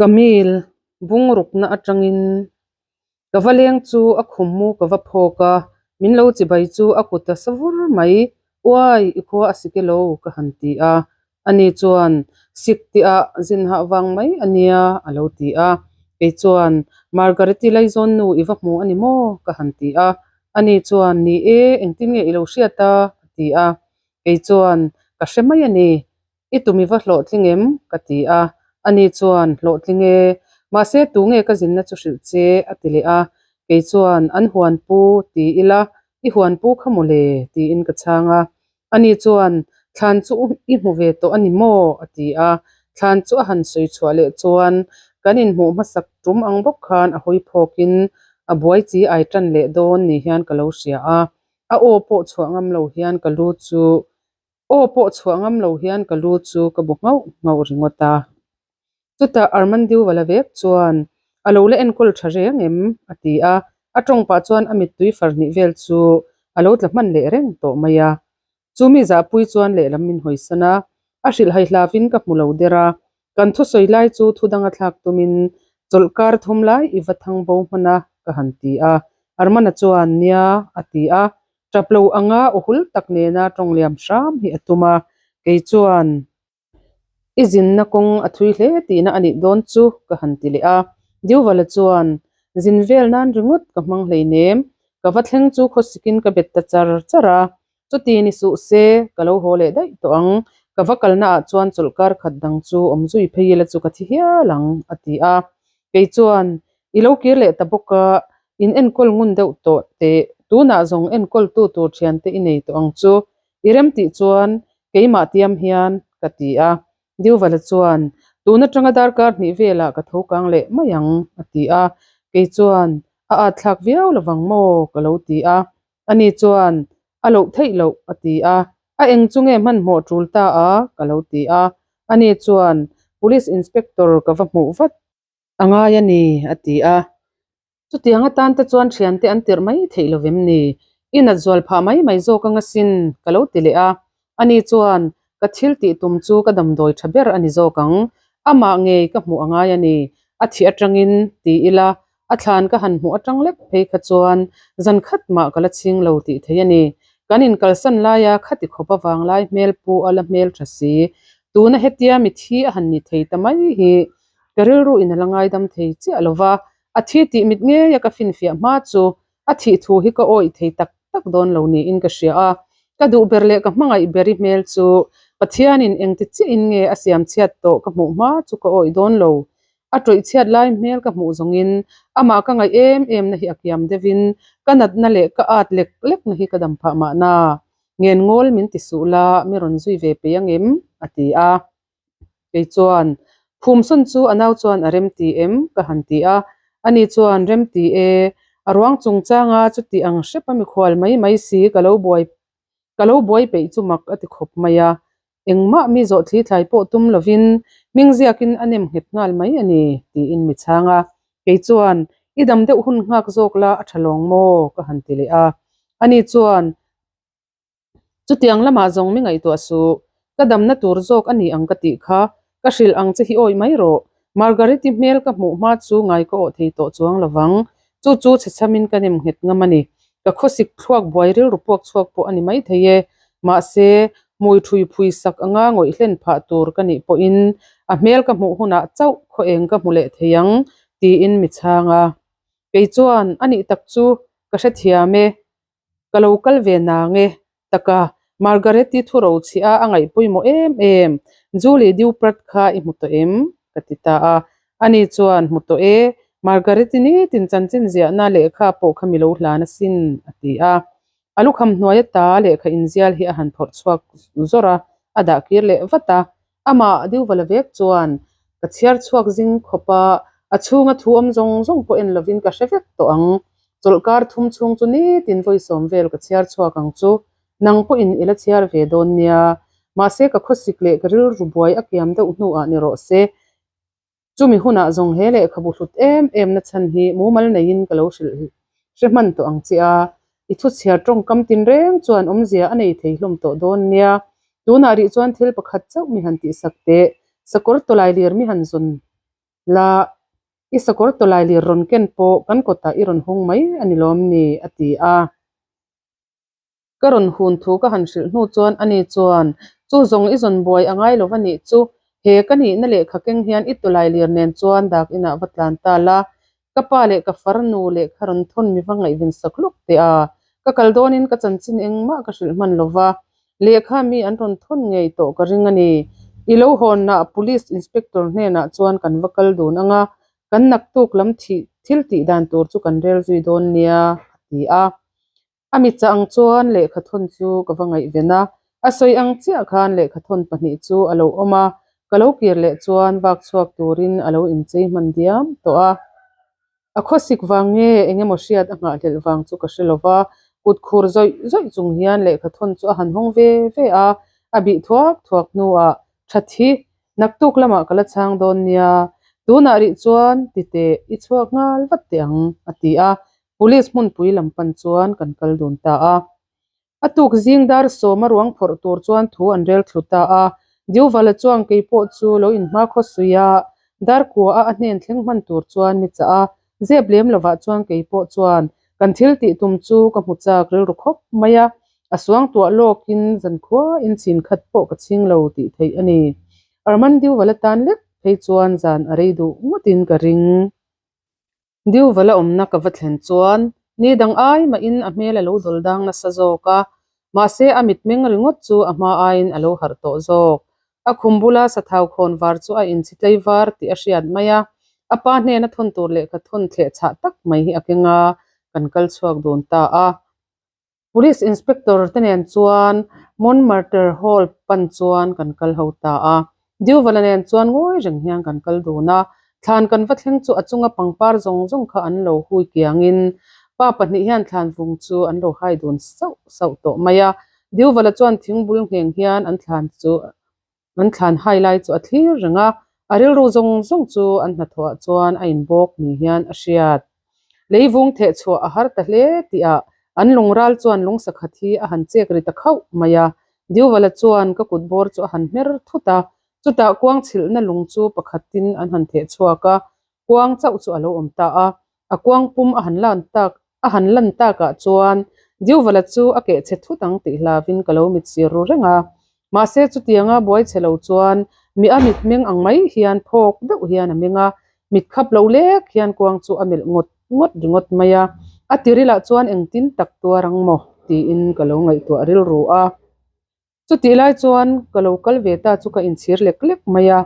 Camille bungrukna atangin ka va leng chu a khum mu ka va phawk a, min lo chibai chu a kut a sa vur mai. Uai, i khua a sik elo ka han ti a. Ani chuan, Sik tihah zin hah vang mai a nia a lo ti a. Kei chuan, Margareti Laizawn nu i va hmu a ni maw? ka han ti a. Ani chuan, Ni e, engtin nge i lo hriat a? a ti a. Kei chuan, Ka hre mai a ni. I tum i va hlawhtling em? ka ti a. Ani chuan, Hlawhtling e. Mahse, tu nge ka zinna chu hrilh che? a ti leh a. Kei chuan, An huan pu ti ila, i huan pu kha maw le? tiin ka chhang a. Ani chuan, Thlan chu i hmu ve tawh a ni maw? a ti a. Thlan chu a han sawi chhuah leh chuan, kan inhmuh hmasak tum ang bawk khan a hawi phawkin a buai chi ai tan leh dawn ni hian ka lo hria a. A aw pawh chhuah ngam lo hian ka lu chu aw pawh chhuah ngam lo hian ka lu chu ka bu nghauh nghauh ringawt a. Chutah Armandiu vala vek chuan a lo la enkawl tha reng em? a ti a, a tawng pah chuan a mittui far hnih vel chu a lo tla hman leh reng tawh mai a. Chu mi zahpui chuan lehlam min hawisan a, a hrilhhai hlavin ka hmu lo der a, kan thusawi lai chu thu danga thlak tumin chawlh kar thum lai i va thang bo hman a ka han ti a. Armana chuan, Nia, a ti a, tap lo anga aw hul tak nena tawng liam hram hi a tum a, kei chuan, I zinna kawng a thui hle tihna a nih dawn chu ka han ti leh a. Diuvala chuan, Zin vel nan ringawt ka hmang hleinem, ka va thleng chu khawsikin ka bet ta char char a. Chuti ni suh se, ka lo haw leh daih tawh ang. Ka va kalna ah chuan chawlhkar khat dang chu awm zui phei ila chu ka thi hial ang, a ti a. Kei chuan, I lo kir leh ta bawk a, in enkawl ngun deuh tawh teh, tunah zawng enkawltu tur thiante i nei tawh ang chu. I rem tih chuan keimah tiam hian ka ti a. Diuvala chuan, Tun atanga darkar hnih velah ka tho kang leh mai ang, a ti a. Kei chuan, A at thlak viau lovang maw? ka lo ti a. Ani chuan, A loh theih loh, a ti a. A eng chu nge hmanhmawh tul ta a? ka lo ti a. Ani chuan, Police Inspector ka va hmuh vat a ngai a ni, a ti a. Chutiang atan te chuan thiante an tirh mai theih lo vem ni? I nat zual phah mai mai zawk anga sin, ka lo ti leh a. Ani chuan, Ka thil tih tum chu ka damdawi tha ber a ni zawk ang. Amah ngei ka hmuh a ngai a ni. A thih atangin, ti ila, a thlan ka han hmuh atang lek phei kha chuan zan khat mah ka la chhing lo tih thei a ni. Kan inkalsan laia khati khawp avang lai hmel pu a la hmel tha si. Tuna hetia mithi a han ni thei ta mai hi ka rilru in a la ngaidam thei chiah lo va. A thi tih mit ngeia ka finfiah hma chu a thih thu hi ka awih thei tak tak dawn lo niin ka hria a. Ka duh ber leh ka hmangaih ber i hmel chu Pathianin engti chiahin nge a siam chhiat tawh ka hmuh hma chu ka awih dawn lo. A tawih chhiat lai hmel ka hmuh zawngin amah ka ngaih em em na hi a kiam deuhin ka natna leh ka at lek lek na hi ka dam phah mahna. Ngen ngawl min ti suh la, mi rawn zui ve peih angem? a ti a. Kei chuan, Phumsawn chu a nau chuan a rem ti em? ka han ti a. Ani chuan, Rem ti e, a ruang chungchanga chuti ang hrep a mikhual mai mai si ka lo buai ka lo buai peih chu mak a ti khawp mai a. Engmah mi zawh thli thlai pawh tum lovin hming ziakin a nem nghet nghal mai a ni, tiin mi chhang a. Kei chuan, I dam deuh hun nghak zawk la a tha lawng maw? ka han ti leh a. Ani chuan, Chutiang lamah zawng mi ngaihtuah suh. Ka damna tur zawk a ni ang ka tih kha. Ka hrilh ang che hi awih mai rawh. Margareti hmel ka hmuh hma chu ngai ka awh thei tawh chuang lovang. Chu chu chhechhamin ka nem nghet ngam a ni. Ka khawsik thluak buai rilru puak chhuak pawh a ni mai thei e. Mahse, hmui thui phui sak anga ngawih hlen phah tur ka nih pawhin a hmel ka hmuh hunah chauh khaw eng ka hmu leh thei ang, tiin mi chhang a. Kei chuan, A nih tak chu ka hrethiam e. Ka lo kal ve nang e, taka Margareti thu ro chhia a ngaih pawimawh em em, Julie Duprat kha i hmu tawh em? ka ti ta a. Ani chuan, Hmu tawh e, Margareti nitin chanchin ziahna lehkha pawh kha mi lo hlan asin, a ti a. A lukham hnuai ata lehkha inzial hi a han phawrh chhuak zawr a, a dah kir leh vat a. Amah Diuvala vek chuan ka chhiar chhuak zing khawp a, a chhunga thu awm zawng zawng pawh en lovin ka hre vek tawh ang. Chawlhkar thum chhung chu nitin vawi sawm vel ka chhiar chhuak ang chu. Nang pawhin i la chhiar ve dawn nia. Mahse ka khawsik leh ka rilru buai a kiam deuh hnuah ni rawh se. Chumi hunah zawng he lehkhabu hlut em em na chhan hi mumal neiin ka lo hrilh hre hman tawh ang che a, i thuchhiar tawngkam tinreng chuan awmzia a nei thei hlawm tawh dawn nia. Tunah rih chuan thil pakhat chauh mi han tihsak teh, sakawr tawlai lir mi han zawn La, i sakawr tawlailir rawn ken pawh kan kawtah i rawn hung mai a ni lawm ni? a ti a. Ka rawn hun thu ka han hrilh hnu chuan ani chuan, Chu zawng i zawn buai a ngai lo va nih chu, he ka nihna lehkha keng hian i tawlailir nen chuan dak inah va tlan ta la, ka pa leh ka farnu lehkha rawn thawn mi va ngaihven sak lawk teh a, ka kal dawnin ka chanchin engmah ka hrilh hman lo va, lehkha mi an rawn thawn ngei tawh ka ring a ni. I lo hawnah Police Inspector hnenah chuan kan va kal dun ang a, kan naktuk lam thih thil tih dan tur chu kan rel zui dawn nia, a ti a. A mitchah ang chuan lehkha thawn chu ka va ngaihven a, a sawi ang chiah khan lehkha thawn pahnih chu a lo awm a, ka lo kir leh chuan vak chhuak turin a lo inchei hman diam tawh a. A khawsik vang nge eng emaw hriat a nghahhlelh vang chu ka hre lo va, kut khur zawih zawih chung hian lehkha thawn chu a han hawng ve ve a, a bih thuak thuak hnuah tha thi Naktuk lamah ka la chhang dawn nia, tunah rih chuan ti teh i chhuak nghal vat teh ang, a ti a, Police hmunpui lam pan chuan kan kal dun ta a. A tuk zing dar sawma ruang phawrh tur chuan thu an rel thlu ta a, Diuvala chuan kei pawh chu lo inhma khaw suih a, dar kua a a hnen thleng hman tur chuan mi chah a, zep lem lovah chuan kei pawh chuan kan thil tih tum chu ka hmu chak rilru khawp mai a, a suangtuah lawkin zankhua in chin khat pawh ka chhing lo tih theih a ni. Arman Diuvala tan lek phei chuan zan a rei duh ngawtin ka ring. Diuvala awmna ka va thlen chuan ni dang ai mahin a hmel a lo dawl dang nasa zawk a, mahse a mitmeng ringawt chu a hma aiin a lo harh tawh zawk. A khum bula sathau khawn var chu a inchhi tlei var tih a hriat mai a, a pa hnena thawn tur lehkha thawn thleh chhah tak mai hi a keng a, kan kal chhuak dun ta a. Police Inspector te nen chuan Montmartre Hall pan chuan kan kal ho ta a, Diuvala nen chuan ngawi reng hian kan kal dun a, thlan kan va thleng chu a chunga pangpar zawng zawng kha an lo hui kiangin pa pahnih hian thlan vung chu an lo hai dun sauh sauh tawh mai a, Diuvala chuan thingbul ngheng hian an thlan chu An thlan hai lai chu a thlir reng a, a rilru zawng zawng chu an hnathawhah chuan a inbawk ni hian a hriat. Leivung theh chhuah a har ta hle tihah an lungral chuan lungsa khat hi a han chek ri ta khauh mai a, Diuvala chuan ka kut bawr chu a han hmer thut a, chutah kuang chhilhna lung chu pakhatin an han theh chhuak a, kuang chauh chu a lo awm ta a, a kuang pum a han lan tak a han lan takah chuan Diuvala chu a keh chhe thut ang tih hlavin ka lo mit sir ru reng a. Mahse chutianga buai chhe lo chuan mi a mitmeng ang mai hian phawk deuh hian a meng a, mit khap lo lek hian kuang chu a melh ngawt ngawt ringawt mai a, a tirilah chuan engtin tak tuar ang maw tiin ka lo ngaihtuah rilru a. Chutih lai chuan ka lo kal ve ta chu ka inchhir lek lek mai a,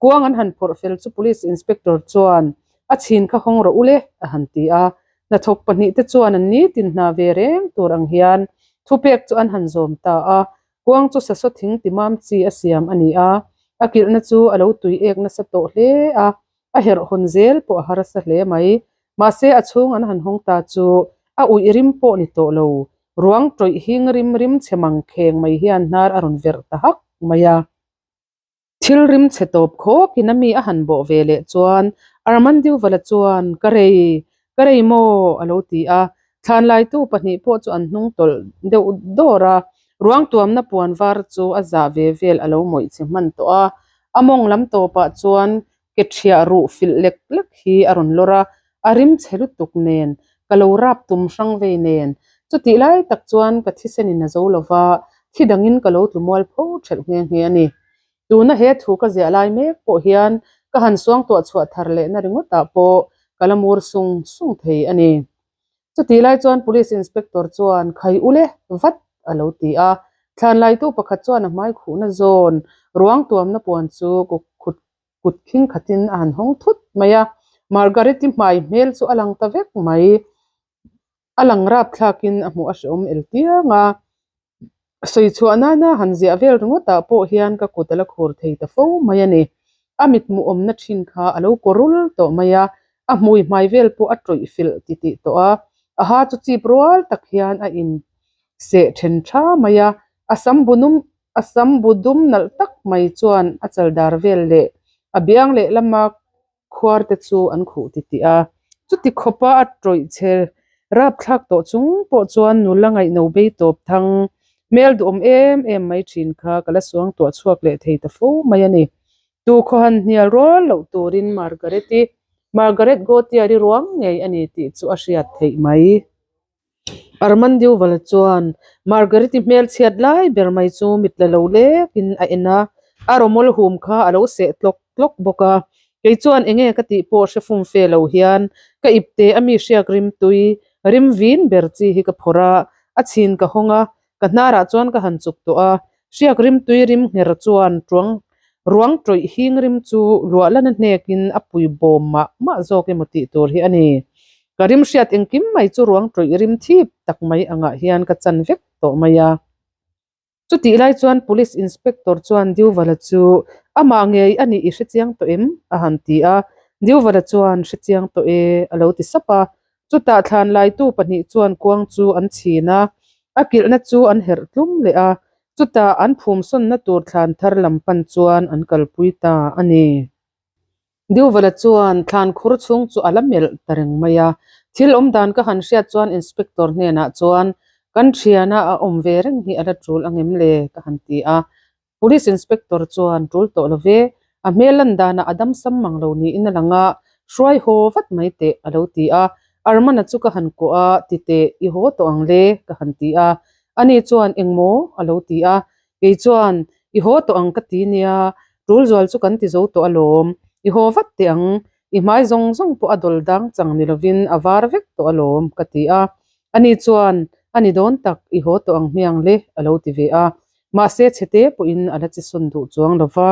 kuang an han phawrh fel chu Police Inspector chuan a chhin kha hawng rawh ule a han ti a, hnathawk pahnih te chuan an nitin hna ve reng tur ang hian thupek chu an han zawm ta a, kuang chu sasaw thing ti mam chi a siam a ni a, a kilhna chu a lo tui ek nasa tawh hle a, a herh hawn zel pawh a harsa hle mai. Mahse a chhung an han hawng ta chu a uih rim pawh ni tawh lo, ruang tawih hing rim rim chhe mang kheng mai hian hnar a rawn verh ta hak mai a. Thil rim chhe tawp khawkin a mi a han bawh ve leh chuan Armandiuvala chuan Ka rei, ka rei maw? a lo ti a. Thlanlaitu pahnih pawh chu an hnung tawlh deuh dawr a, ruang tuamna puan var chu a zah ve vel a lo mawih chhe hman tawh a. A mawng lam tawpah chuan ke ṭhiah ruh filh lek lek hi a rawn lawr a, a rim chhe lutuk nen, ka lo rap tum hrang vei nen. Chutih lai tak chuan ka thisenin a zo lo va, thi dangin ka lo tlu mual pho ṭhelh nghe nghe a ni. Tuna he thu ka ziah lai mek pawh hian ka han suangtuah chhuah thar lehna ringawtah pawh ka la mur sung sung thei a ni. Chutih lai chuan Police Inspector chuan Khai ule vat a lo ti a, thlanlaitu pakhat chuan a hmai khuhna zawn ruang tuamna puan chu kut kut khing khatin a han hawng thut mai a, Margaret-i hmai hmel chu a lang ta vek mai. A lang rapthlakin a hmuh a hrehawm el tiang a, sawi chhuah nana han ziah vel ringawtah pawh hian ka kut a la khur thei ta fo mai a ni. A mitmu awmna thin kha a lo kawrul tawh mai a, a hmui hmai vel pawh a tawih filh titih tawh a, a ha chu chip rual tak hian a in seh then tha mai a, a sam bu num a sam bu dum nalh tak mai chuan a chaldar vel leh a biang lehlama khuar te chu an khuh titih a. Chuti khawpa a tawih chhe rapthlak tawh chung pawh chuan nula ngaihno bei tawp thang hmel duhawm em em mai thin kha ka la suang tuah chhuak leh thei ta fo mai a ni. Tu khaw han hnial rual loh turin Margaret-i, Margaret Gautier-i ruang ngei a ni tih chu a hriat theih mai. Armand Duval chuan Margaret-i hmelchhiat lai ber mai chu mit la lo lekin a en a, a rawmawl hum kha a lo seh tlawk tlawk bawk a. Kei chuan enge ka tih pawh hre fum fe lo hian ka ipte a mi hriak rim tui, rim vin ber chi hi ka phawrh a, a chhin ka hawng a, ka hnarah chuan ka han chuk tawh a, hriak rim tui rim ngher chuan tuang ruang tawih hing rim chu luah lana hnekin a pui bawm mah mah zawk emaw tih tur hi a ni. Ka rim hriat engkim mai chu ruang tawih rim thip tak mai angah hian ka chan vek tawh mai a. Chutih lai chuan Police Inspector chuan Diuvala chu amah ngei a nih i hrechiang tawh em? a han ti a, Diuvala chuan hrechiang tawh e a lo ti sap a. Chutah thlan laitu pahnih chuan kuang chu an chhin a, a kilhna chu an herh tlum leh a, chutah an phumsawnna tur thlan thar lam pan chuan an kalpui ta a ni. Diuvala chuan thlan khur chhung chu a la melh ta reng mai a, thil awm dan ka han hriat chuan Inspector hnenah chuan kan thiana a awm ve reng hi a la tul angem le ka han ti a, Police Inspector chuan tul tawh lo ve, a hmel lan danah a dam sam mang lo niin a lang a, hruai haw vat mai teh a lo ti a, Armana chu ka han kuah a, ti teh i haw tawh ang le ka han ti a, ani chuan engmaw a lo ti a, Kei chuan, I haw tawh ang ka ti nia, tul zual chu kan ti zo tawh alawm. I haw vat teh ang, i hmai zawng zawng pawh a dawl dang chang ni lovin a var vek tawh alawm, ka ti a. Ani chuan, A ni dawn tak, i haw tawh ang hmiang le, a lo ti ve a. Mahse, chhete pawhin a la chisawn duh chuang lo va.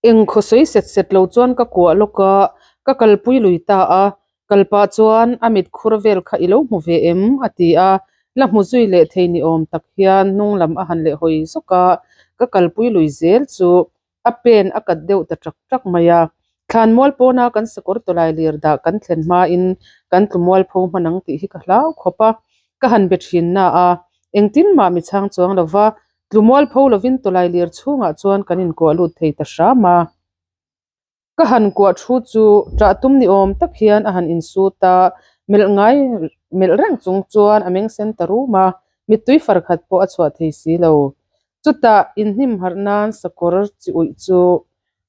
Eng khaw sawi set set lo chuan ka kuah lawk a, ka kalpui lui ta a, kal pah chuan a mit khur vel kha i lo hmu ve em? a ti a, la hmu zui leh thei ni awm tak hian hnung lam a han leh hawi zawk a, ka kalpui lui zel chu a pen a kat deuh ta ṭak ṭak mai a. Thlanmual pawna kan sakawr tawlai lir dah kan thlen hmain kan tlu mualpho hman ang tih hi ka hlau khawp a, ka han be ṭhin na a, engtin mah mi chhang chuang lo va, Tlu mualpho lovin tawlai lir chhungah chuan kan inkuah lut thei ta hram a. Ka han kuah thu chu ṭah tum ni awm tak hian a han insut a, melh ngai melh reng chung chuan a meng sen ta rum a, mittui far khat pawh a chhuah thei si lo. Chutah inhnim harh nan sakawr chi uih chu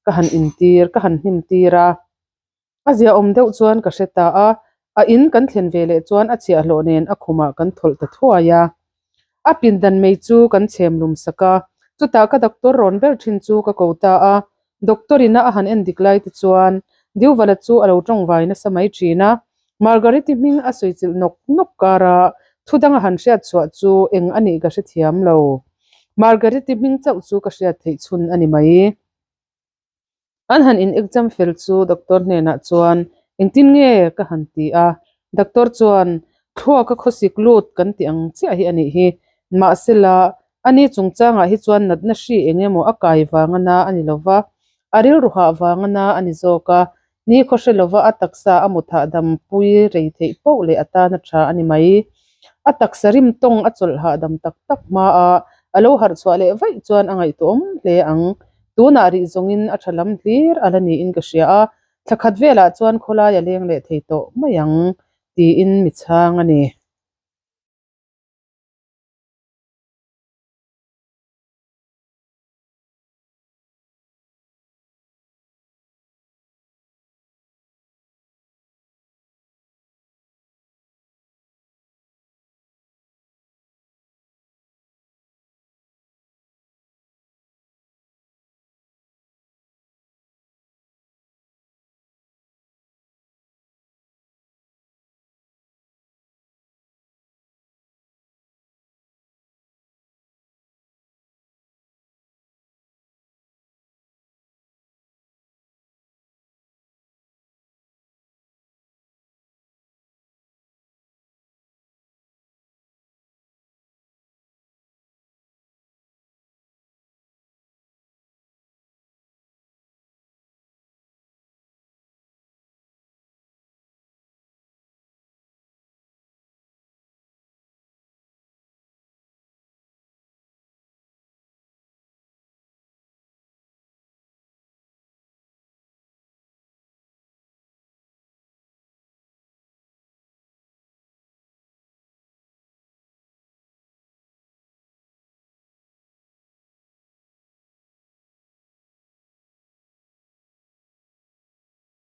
ka han intir, ka han hnim tir a. A ziahawm deuh chuan ka hre ta a, a in kan thlen ve leh chuan a chhiahhlawh nen a khumah kan thawlh ta thuai a. A pindan mei chu kan chhem lum sak a, chutah ka doctor rawn ber thin chu ka ko ta a, doctor ina a han en dik lai te chuan Diuvala chu a lo tawngvai nasa mai thin a, Margariti hming a sawi chilh nawk nawk kar a, thu dang a han hriat chhuah chu eng a nih ka hrethiam lo. Margariti hming chauh chu ka hriat theih chhun a ni mai. An han in exam fel chu doctor hnenah chuan engtin nge ka han ti a, doctor chuan thluaka khawsik lut kan tih ang chiah hi a nih hi, mahsela ani chungchangah hi chuan natna hri eng emaw a kai vanga na a ni lova, a rilru hah vanga na a ni zawk a, ni khaw hre lova a taksa a mut hahdam pui rei theih poh leh a tan a tha a ni mai. A taksa rim tawng a chawlh hahdam tak tak hma a, a lo harh chhuah leh vaih chuan a ngaihtuahawm hle ang. Tunah rih zawngin a tha lam hlir a la niin ka hria a, thla khat velah chuan khawlai a leng leh thei tawh mai ang tiin mi chhang a ni.